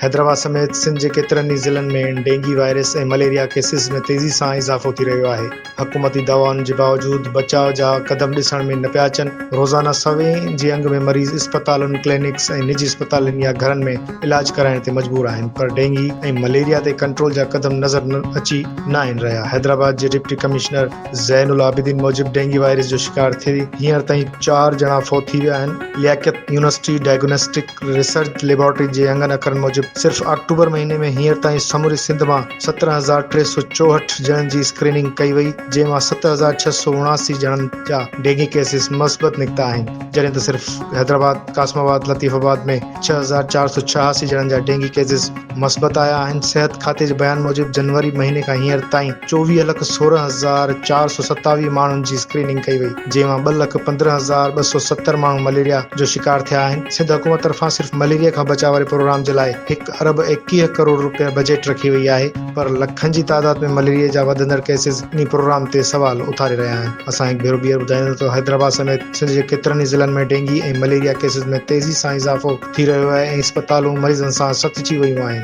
حيدرآباد سميت سنڌ جي ڪيترن ئي ضلعن ۾ ڊينگي وائرس ۽ مليريا ڪيسز ۾ تيزي سان اضافو ٿي رهيو آهي. حڪومتي دعوائن جي باوجود بچاء جا قدم ڏسڻ ۾ نه پيا اچن. روزانه سوين جي انگ ۾ مريض اسپتالن، ڪلينڪس ۽ نجي اسپتالن يا گهرن ۾ علاج ڪرائڻ تي مجبور آهن پر ڊينگي ۽ مليريا تي ڪنٽرول جا قدم نظر اچي ناهن رهيا. حيدرآباد جي ڊپٽي ڪمشنر زين العابدين موجب ڊينگي وائرس جو شڪار ٿي هينئر تائين چار ڄڻا فوت ٿي ويا آهن. لياقت يونيورسٽي ڊائگنوسٽڪ ريسرچ ليبارٽري جي انگن اکرن موجب صرف آڪٽوبر مهيني ۾ هينئر تائين سموري سنڌ مان 17364 ڄڻن جي اسڪريننگ ڪئي وئي جنهن مان 7679 ڄڻن جا ڊينگي ڪيسز مثبت نڪتا آهن جڏهن ته صرف حيدرآباد، قاسم آباد، لطيف آباد ۾ 6486 ڄڻن جا ڊينگي ڪيسز مثبت آيا آهن. صحت کاتي جي بيان موجب جنوري مهيني کان هينئر تائين 24 لک 16427 ماڻهن جي اسڪريننگ ڪئي وئي، جنهن مان ٻه لک 15270 ماڻهو مليريا جو شڪار ٿيا آهن. سنڌ حڪومت طرفان صرف مليريا کان بچاء واري پروگرام جي لاء هڪ ارب 21 ڪروڙ روپيه بجيٽ رکي وئي آهي پر لکن جي تعداد ۾ مليريا جا وڌندڙ ڪيسز انهي پروگرام تي سوال اٿاري رهيا آهن. اسان هڪ ڀيرو ٻيهر ٻڌائيندو ته حيدرآباد سميت سنڌ جي ڪيترن ئي ضلعن ۾ ڊينگي ۽ مليريا ڪيسز ۾ تيزي سان اضافو ٿي رهيو آهي ۽ اسپتالون مريضن سان ستجي ويون آهن.